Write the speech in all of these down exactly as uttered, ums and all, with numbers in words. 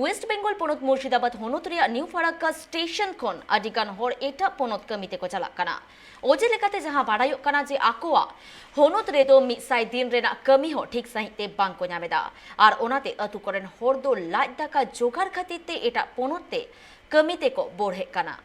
West Bengal ᱯᱚᱱᱚᱛ ᱢᱩᱨᱥᱤᱫᱟᱵᱟᱫᱽ ᱦᱚᱱᱚᱛ ᱨᱮᱭᱟᱜ ᱱᱤᱭᱩ ᱯᱷᱟᱨᱟᱠᱠᱟ ᱥᱴᱮᱥᱚᱱ ᱠᱷᱚᱱ ᱟᱹᱰᱤ ᱜᱟᱱ ᱦᱚᱲ ᱮᱴᱟᱜ ᱯᱚᱱᱚᱛ ᱠᱟᱹᱢᱤ ᱛᱮᱠᱚ ᱪᱟᱞᱟᱜ ᱠᱟᱱᱟ᱾ ᱚᱡᱮ ᱞᱮᱠᱟᱛᱮ ᱡᱟᱦᱟᱸ ᱵᱟᱰᱟᱭᱚᱜ ᱠᱟᱱᱟ ᱡᱮ ᱟᱠᱚᱣᱟᱜ ᱦᱚᱱᱚᱛ ᱨᱮᱫᱚ ᱢᱤᱫ ᱥᱟᱭ ᱫᱤᱱ ᱨᱮᱱᱟᱜ ᱠᱟᱹᱢᱤ ᱦᱚᱸ ᱴᱷᱤᱠ ᱥᱟᱺᱦᱤᱡ ᱛᱮ ᱵᱟᱝ ᱠᱚ ᱧᱟᱢ ᱮᱫᱟ᱾ ᱟᱨ ᱚᱱᱟᱛᱮ ᱟᱹᱛᱩ ᱠᱚᱨᱮᱱ ᱦᱚᱲ ᱫᱚ ᱞᱟᱡ ᱫᱟᱠᱟ ᱡᱚᱜᱟᱲ ᱠᱷᱟᱹᱛᱤᱨ ᱛᱮ ᱮᱴᱟᱜ ᱯᱚᱱᱚᱛ ᱛᱮ ᱠᱟᱹᱢᱤ ᱛᱮᱠᱚ ᱵᱚᱲᱦᱮᱜ ᱠᱟᱱᱟ᱾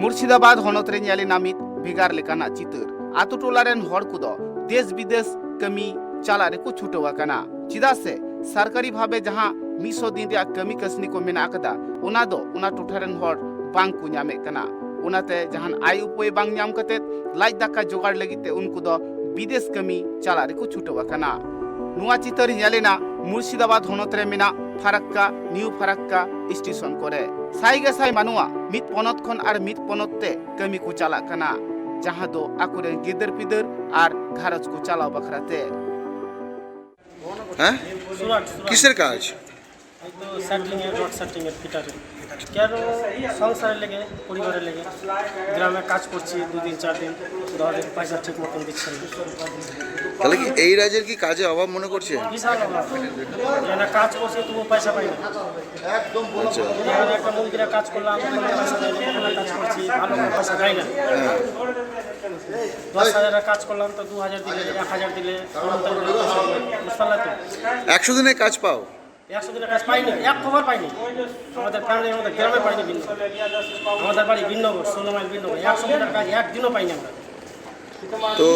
ᱢᱩᱨᱥᱤᱫᱟᱵᱟᱫᱽ ᱦᱚᱱᱚᱛ ᱨᱮ ᱧᱮᱞ ᱮᱱᱟ ᱢᱤᱫ ᱵᱷᱮᱜᱟᱨ ᱞᱮᱠᱟᱱᱟᱜ ᱪᱤᱛᱟᱹᱨ᱾ ᱟᱛᱳ ᱴᱚᱞᱟ ᱨᱮᱱ ᱦᱚᱲ ᱠᱚᱫᱚ ᱫᱮᱥ ᱵᱤᱫᱮᱥ ᱠᱟᱹᱢᱤ ᱪᱟᱞᱟᱜ ᱨᱮᱠᱚ ᱪᱷᱩᱴᱟᱹᱣ ᱟᱠᱟᱱᱟ᱾ ᱪᱮᱫᱟᱜ ᱥᱮ ᱥᱚᱨᱠᱟᱨᱤ ᱵᱷᱟᱵᱮ ᱡᱟᱦᱟᱸ ᱢᱤᱫ ᱥᱚ ᱫᱤᱱ ᱨᱮᱭᱟᱜ ᱠᱟᱹᱢᱤ ᱠᱟᱹᱥᱱᱤ ᱠᱚ ᱢᱮᱱᱟᱜ ᱟᱠᱟᱫᱟ, ᱚᱱᱟ ᱫᱚ ᱚᱱᱟ ᱴᱚᱴᱷᱟ ᱨᱮᱱ ᱦᱚᱲ ᱵᱟᱝ ᱠᱚ ᱧᱟᱢᱮᱫ ᱠᱟᱱᱟ᱾ ᱚᱱᱟᱛᱮ ᱡᱟᱦᱟᱱ ᱟᱭ ᱩᱯᱟᱹᱭ ᱵᱟᱝ ᱧᱟᱢ ᱠᱟᱛᱮ ᱞᱟᱡ ᱫᱟᱠᱟ ᱡᱚᱜᱟᱲ ᱞᱟᱹᱜᱤᱫ ᱛᱮ ᱩᱱᱠᱩ ᱫᱚ ᱵᱤᱫᱮᱥ ᱠᱟᱹᱢᱤ ᱪᱟᱞᱟᱜ ᱨᱮᱠᱚ ᱪᱷᱩᱴᱟᱹᱣ ᱟᱠᱟᱱᱟ᱾ ᱱᱚᱣᱟ ᱪᱤᱛᱟᱹᱨ ᱧᱮᱞ ᱮᱱᱟ ᱢᱩᱨᱥᱤᱫᱟᱵᱟᱫᱽ ᱦᱚᱱᱚᱛ ᱨᱮ ᱢᱮᱱᱟᱜ ᱯᱷᱟᱨᱟᱠᱠᱟ, ᱱᱤᱭᱩ ᱯᱷᱟᱨᱟᱠᱠᱟ ᱥᱴᱮᱥᱚᱱ ᱠᱚᱨᱮ᱾ ᱥᱟᱭ ᱜᱮ ᱥᱟᱭ ᱢᱟᱱᱣᱟ ᱢᱤᱫ ᱯᱚᱱᱚᱛ ᱠᱷᱚᱱ ᱟᱨ ᱢᱤᱫ ᱯᱚᱱᱚᱛ ᱛᱮ ᱠᱟᱹᱢᱤ ᱠᱚ ᱪᱟᱞᱟᱜ ᱠᱟᱱᱟ, ᱡᱟᱦᱟᱸ ᱫᱚ ᱟᱠᱚᱨᱮᱱ ᱜᱤᱫᱟᱹᱨ ᱯᱤᱫᱟᱹᱨ ᱟᱨ ᱜᱷᱟᱨᱚᱸᱡᱽ ᱠᱚ ᱪᱟᱞᱟᱣ ᱵᱟᱠᱷᱨᱟ ᱛᱮ᱾ হ্যাঁ? সুরাট, সুরাট। কিসের কাজ? এই তো সেটলিং এর, রড সেটলিং এর ফিটার এর। কেন? সংসারের লেগে, পরিবারের লেগে। গ্রামে কাজ করছি দুদিন, চার দিন, দশ দিন, পয়সা ঠিক মতন দিচ্ছে না। তাহলে কি এই রাজ্যের কি কাজে অভাব মনে করছে? বিশাল অভাব। এখানে কাজ করছি, তবু পয়সা পাই না। আচ্ছা। এখানে একটা মন্দিরে কাজ করলাম, কোনো পয়সা দেয় না, এখানে কাজ করছি, ভালো কোনো পয়সা দেয় না। হ্যাঁ। দশ হাজারের কাজ করলাম তো দু হাজার দিলে, এক হাজার দিলে, বুঝতে পারলে তো? একশো দিনে কাজ পাও? একশো দিনের কাজ পাইনি, এক খবর পাইনি। আমাদের ফ্যামিলি, আমাদের গ্রামে পাইনি ভিন্ন। আমাদের বাড়ি ভিন্নগর, ষোলো মাইল ভিন্নগর। একশো দিনের কাজ একদিনও পাইনি আমরা। তো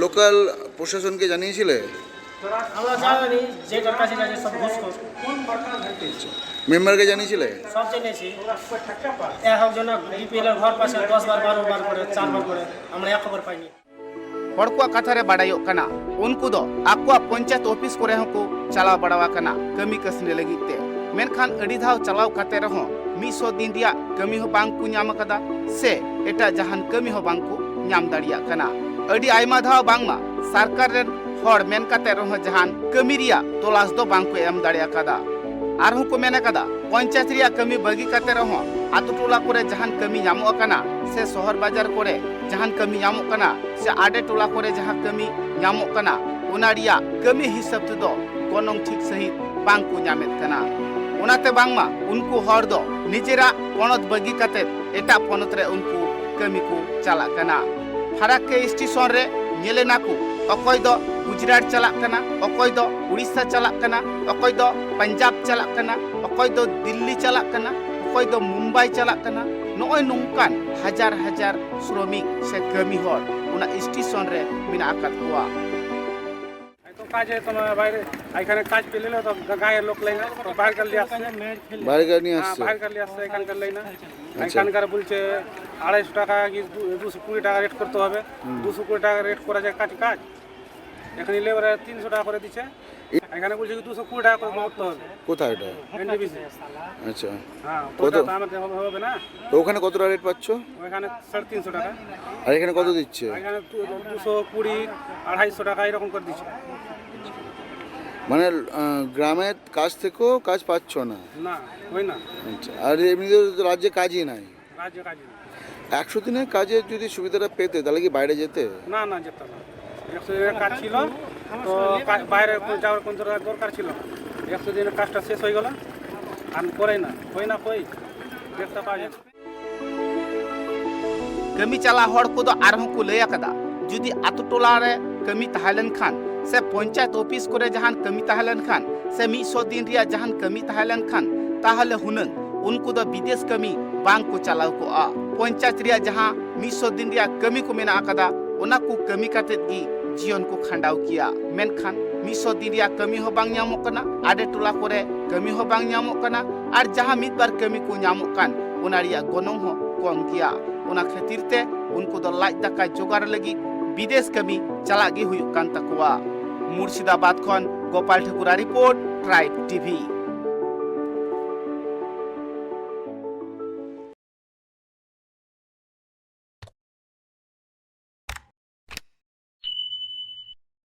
লোকাল প্রশাসনকে জানিয়েছিলে? আমরা জানি, যেটার কাছে যাচ্ছে সব ঘুষখোর। মেম্বারকে জানিয়েছিলে? সব জেনেছি। এক একজন বিপিএল এর ঘর পাশে দশ বার, বারো বার করে, চার বার করে, আমরা এক খবর পাইনি। ᱦᱚᱲ ᱠᱚᱣᱟᱜ ᱠᱟᱛᱷᱟ ᱨᱮ ᱵᱟᱰᱟᱭᱚᱜ ᱠᱟᱱᱟ, ᱩᱱᱠᱩ ᱫᱚ ᱟᱠᱚᱣᱟᱜ ᱯᱚᱧᱪᱟᱭᱮᱛ ᱚᱯᱷᱤᱥ ᱠᱚᱨᱮ ᱦᱚᱸᱠᱚ ᱪᱟᱞᱟᱣ ᱵᱟᱲᱟ ᱟᱠᱟᱱᱟ ᱠᱟᱹᱢᱤ ᱠᱟᱹᱥᱱᱤ ᱞᱟᱹᱜᱤᱫ ᱛᱮ᱾ ᱢᱮᱱᱠᱷᱟᱱ ᱟᱹᱰᱤ ᱫᱷᱟᱣ ᱪᱟᱞᱟᱣ ᱠᱟᱛᱮ ᱨᱮᱦᱚᱸ ᱢᱤᱫ ᱥᱚ ᱫᱤᱱ ᱨᱮᱭᱟᱜ ᱠᱟᱹᱢᱤ ᱦᱚᱸ ᱵᱟᱝ ᱠᱚ ᱧᱟᱢ ᱟᱠᱟᱫᱟ ᱥᱮ ᱮᱴᱟᱜ ᱡᱟᱦᱟᱱ ᱠᱟᱹᱢᱤ ᱦᱚᱸ ᱵᱟᱝ ᱠᱚ ᱧᱟᱢ ᱫᱟᱲᱮᱭᱟᱜ ᱠᱟᱱᱟ᱾ ᱟᱹᱰᱤ ᱟᱭᱢᱟ ᱫᱷᱟᱣ ᱵᱟᱝᱢᱟ ᱥᱚᱨᱠᱟᱨ ᱨᱮᱱ ᱦᱚᱲ ᱢᱮᱱ ᱠᱟᱛᱮ ᱨᱮᱦᱚᱸ ᱡᱟᱦᱟᱱ ᱠᱟᱹᱢᱤ ᱨᱮᱭᱟᱜ ᱛᱚᱞᱟᱥ ᱫᱚ ᱵᱟᱝ ᱠᱚ ᱮᱢ ᱫᱟᱲᱮ ᱟᱠᱟᱫᱟ᱾ ᱟᱨᱦᱚᱸ ᱠᱚ ᱢᱮᱱ ᱟᱠᱟᱫᱟ, ᱯᱚᱧᱪᱟᱭᱮᱛ ᱨᱮᱭᱟᱜ ᱠᱟᱹᱢᱤ ᱵᱟᱹᱜᱤ ᱠᱟᱛᱮ ᱨᱮᱦᱚᱸ ᱟᱛᱳ ᱴᱚᱞᱟ ᱠᱚᱨᱮ ᱡᱟᱦᱟᱱ ᱠᱟᱹᱢᱤ ᱧᱟᱢᱚᱜ ᱠᱟᱱᱟ ᱥᱮ ᱥᱚᱦᱚᱨ ᱵᱟᱡᱟᱨ ᱠᱚᱨᱮ ᱡᱟᱦᱟᱱ ᱠᱟᱹᱢᱤ ᱧᱟᱢᱚᱜ ᱠᱟᱱᱟ ᱥᱮ ᱟᱰᱮ ᱴᱚᱞᱟ ᱠᱚᱨᱮ ᱡᱟᱦᱟᱸ ᱠᱟᱹᱢᱤ ᱧᱟᱢᱚᱜ ᱠᱟᱱᱟ, ᱚᱱᱟ ᱨᱮᱭᱟᱜ ᱠᱟᱹᱢᱤ ᱦᱤᱥᱟᱹᱵ ᱛᱮᱫᱚ ᱜᱚᱱᱚᱝ ᱴᱷᱤᱠ ᱥᱟᱺᱦᱤᱡ ᱵᱟᱝ ᱠᱚ ᱧᱟᱢᱮᱫ ᱠᱟᱱᱟ᱾ ᱚᱱᱟᱛᱮ ᱵᱟᱝᱢᱟ ᱩᱱᱠᱩ ᱦᱚᱲ ᱫᱚ ᱱᱤᱡᱮᱨᱟᱜ ᱯᱚᱱᱚᱛ ᱵᱟᱹᱜᱤ ᱠᱟᱛᱮ ᱮᱴᱟᱜ ᱯᱚᱱᱚᱛ ᱨᱮ ᱩᱱᱠᱩ ᱠᱟᱹᱢᱤ ᱠᱚ ᱪᱟᱞᱟᱜ ᱠᱟᱱᱟ᱾ ᱯᱷᱟᱨᱟᱠᱠᱮ ᱥᱴᱮᱥᱚᱱ ᱨᱮ ᱧᱮᱞᱮᱱᱟ ᱠᱚ, ᱚᱠᱚᱭ ᱫᱚ ᱜᱩᱡᱽᱨᱟᱴ ᱪᱟᱞᱟᱜ ᱠᱟᱱᱟ, ᱚᱠᱚᱭ ᱫᱚ ᱩᱲᱤᱥᱥᱟ ᱪᱟᱞᱟᱜ ᱠᱟᱱᱟ, ᱚᱠᱚᱭ ᱫᱚ ᱯᱟᱧᱡᱟᱵᱽ ᱪᱟᱞᱟᱜ ᱠᱟᱱᱟ, ᱚᱠᱚᱭ ᱫᱚ ᱫᱤᱞᱞᱤ ᱪᱟᱞᱟᱜ ᱠᱟᱱᱟ, ᱚᱠᱚᱭ ᱫᱚ ᱢᱩᱢᱵᱟᱭ ᱪᱟᱞᱟᱜ ᱠᱟᱱᱟ᱾ ᱱᱚᱜᱼᱚᱭ ᱱᱚᱝᱠᱟᱱ ᱦᱟᱡᱟᱨ ᱦᱟᱡᱟᱨ ᱥᱨᱚᱢᱤᱠ ᱥᱮ ᱠᱟᱹᱢᱤ ᱦᱚᱲ ᱚᱱᱟ ᱥᱴᱮᱥᱚᱱ ᱨᱮ ᱢᱮᱱᱟᱜ ᱟᱠᱟᱫ ᱠᱚᱣᱟ᱾ এই তো কাজে তোমার বাইরে, এখানে কাজ পেলে তো গাঁয়ের লোক লেয় না, তো বাইরেকার নিয়ে আসছে। বাইরেকার নিয়ে হ্যাঁ, আসছে? বাইরেকার নিয়ে আসছে, এখানকার লেয় না। আচ্ছা। এখানকার বলছে আড়াইশো টাকা কি দু-, দুশো কুড়ি টাকা রেট করতে হবে। হুম। দুশো কুড়ি টাকা রেট করা যায় কাজ, কাজ। এখানে লেবারে তিনশো টাকা করে দিচ্ছে। এ- এখানে বলছে কি দুশো কুড়ি টাকা করে করতে হবে। কোথায় এটা? এনটিপিসি। আচ্ছা। হ্যাঁ, কত? ওটা তো আমাদের হবে, হবে না। তো ওখানে কত টাকা রেট পাচ্ছ? ওখানে সাড়ে তিনশো টাকা। আর এখানে কত দিচ্ছে? এখানে দু-, দুশো কুড়ি, আড়াইশো টাকা এরকম করে দিচ্ছে। মানে, আহ, গ্রামের কাজ থেকেও কাজ পাচ্ছ না? না, হয় না। আচ্ছা, আর এমনিতে তো রাজ্যে কাজই নাই। রাজ্যে কাজই নাই। একশো দিনের কাজে যদি সুবিধাটা পেতে, তাহলে কি বাইরে যেতে? না, না, যেতাম না। একশো দিনের কাজ ছিল, তো কা-, বাইরে কো-, যাওয়ার কোনো দরকার, দরকার ছিল না। একশো দিনের কাজটা শেষ হয়ে গেল, আর করে না, হয় না, কই দেখতে পাওয়া যায় না। ᱠᱟᱹᱢᱤ ᱪᱟᱞᱟᱣ ᱦᱚᱲ ᱠᱚᱫᱚ ᱟᱨᱦᱚᱸ ᱠᱚ ᱞᱟᱹᱭ ᱟᱠᱟᱫᱟ, ᱡᱩᱫᱤ ᱟᱛᱳ ᱴᱚᱞᱟ ᱨᱮ ᱠᱟᱹᱢᱤ ᱛᱟᱦᱮᱸ ᱞᱮᱱᱠᱷᱟᱱ ᱥᱮ ᱯᱚᱧᱪᱟᱭᱮᱛ ᱚᱯᱷᱤᱥ ᱠᱚᱨᱮ ᱡᱟᱦᱟᱱ ᱠᱟᱹᱢᱤ ᱛᱟᱦᱮᱸ ᱞᱮᱱᱠᱷᱟᱱ ᱥᱮ ᱢᱤᱫ ᱥᱚ ᱫᱤᱱ ᱨᱮᱭᱟᱜ ᱡᱟᱦᱟᱱ ᱠᱟᱹᱢᱤ ᱛᱟᱦᱮᱸ ᱞᱮᱱᱠᱷᱟᱱ, ᱛᱟᱦᱚᱞᱮ ᱦᱩᱱᱟᱹᱝ ᱩᱱᱠᱩ ᱫᱚ ᱵᱤᱫᱮᱥ ᱠᱟᱹᱢᱤ ᱵᱟᱝ ᱠᱚ ᱪᱟᱞᱟᱣ ᱠᱚᱜᱼᱟ᱾ ᱯᱚᱧᱪᱟᱭᱮᱛ ᱨᱮᱭᱟᱜ ᱡᱟᱦᱟᱸ ᱢᱤᱫ ᱥᱚ ᱫᱤᱱ ᱨᱮᱭᱟᱜ ᱠᱟᱹᱢᱤ ᱠᱚ ᱢᱮᱱᱟᱜ ᱟᱠᱟᱫᱟ, ᱚᱱᱟ ᱠᱚ ᱠᱟᱹᱢᱤ ᱠᱟᱛᱮᱫ ᱜᱮ ᱡᱤᱭᱚᱱ ᱠᱚ ᱠᱷᱟᱸᱰᱟᱣ ᱠᱮᱭᱟ᱾ ᱢᱮᱱᱠᱷᱟᱱ ᱢᱤᱫ ᱥᱚ ᱫᱤᱱ ᱨᱮᱭᱟᱜ ᱠᱟᱹᱢᱤ ᱦᱚᱸ ᱵᱟᱝ ᱧᱟᱢᱚᱜ ᱠᱟᱱᱟ, ᱟᱰᱮ ᱴᱚᱞᱟ ᱠᱚᱨᱮ ᱠᱟᱹᱢᱤ ᱦᱚᱸ ᱵᱟᱝ ᱧᱟᱢᱚᱜ ᱠᱟᱱᱟ, ᱟᱨ ᱡᱟᱦᱟᱸ ᱢᱤᱫ ᱵᱟᱨ ᱠᱟᱹᱢᱤ ᱠᱚ ᱧᱟᱢᱚᱜ ᱠᱟᱱ, ᱚᱱᱟ ᱨᱮᱭᱟᱜ ᱜᱚᱱᱚᱝ ᱦᱚᱸ ᱠᱚᱢ ᱜᱮᱭᱟ᱾ ᱚᱱᱟ ᱠᱷᱟᱹᱛᱤᱨ ᱛᱮ ᱩᱱᱠᱩ ᱫᱚ ᱞᱟᱡ ᱫᱟᱠᱟ ᱡᱚᱜᱟᱲ ᱞᱟᱹᱜᱤᱫ ᱵᱤᱫᱮᱥ ᱠᱟᱹᱢᱤ ᱪᱟᱞᱟᱜ ᱜᱮ ᱦᱩᱭᱩᱜ ᱠᱟᱱ ᱛᱟᱠᱚᱣᱟ᱾ ᱢᱩᱨᱥᱤᱫᱟᱵᱟᱫᱽ ᱠᱷᱚᱱ ᱜᱳᱯᱟᱞ ᱴᱷᱟᱹᱠᱩᱨᱟᱜ ᱨᱤᱯᱳᱨᱴ, ᱴᱨᱟᱭᱤᱵᱽ ᱴᱤᱵᱷᱤ᱾